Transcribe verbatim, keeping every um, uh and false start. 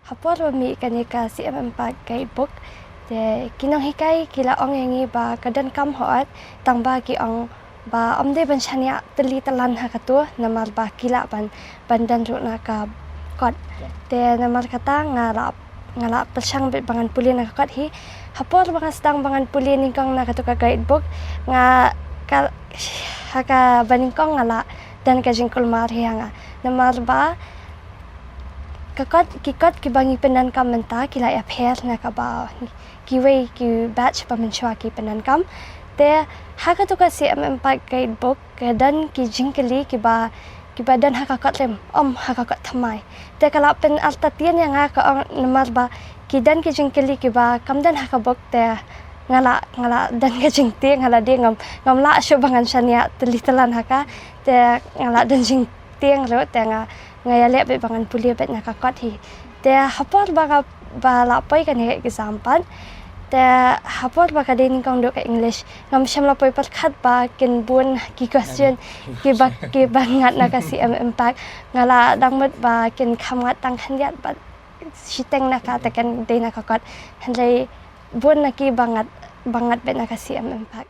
Ha por ba mih kane ka C M Impact Guidebook, te ki nonghikai ki la ong ïa ngi ba ka donkam hok tang ba ki ong ba ym dei ban shaniah tylli tylan ha katu namar ba ki lah ban, ban don ruh na ka kot. Te namar kata nga la, nga la pyrshang beit ba ngan pule na ka kot hi. Ha por ba nga sdang ba ngan pule nyngkong na katu ka guidebook, nga ka, ha kaba nyngkong nga la don ka jingkulmar hi ha nga. Namar ba ka kot, ki kot kiba ngi pyndonkam mynta ki la ïapher na kaba kiwei ki batch ba mynshuwa ki pyndonkam. Te ha katu ka C M Impact Guidebook ka don ki jingkylli kiba, kiba don ha ka kot rim, ym ha ka kot thymmai. Te ka la pynartatien ïa nga, ka ong namar ba ki don ki jingkylli kiba kam don ha ka book, te nga la, nga la don ka jingtieng, nga la dei ngam, ngam lah shuh ba ngan shaniah tylli tylan ha ka. Te nga la don jingtieng ruh, te nga, nga ïaleh beit ba ngan pule beit na ka kot hi. Te ha por ba nga, ba la poi kane ka exam pat, te ha por ba ka dei nyngkong duh ka English, ngam shym la poi pyrkhat ba kin bun ki question kiba, kiba ngat na ka C M Impact. Nga la dang mut ba kin kham ngat tang khyndiat bad shiteng na ka, te kan dei na ka kot. Hynrei bun na ki ba ngat, ba ngat beit na ka C M Impact.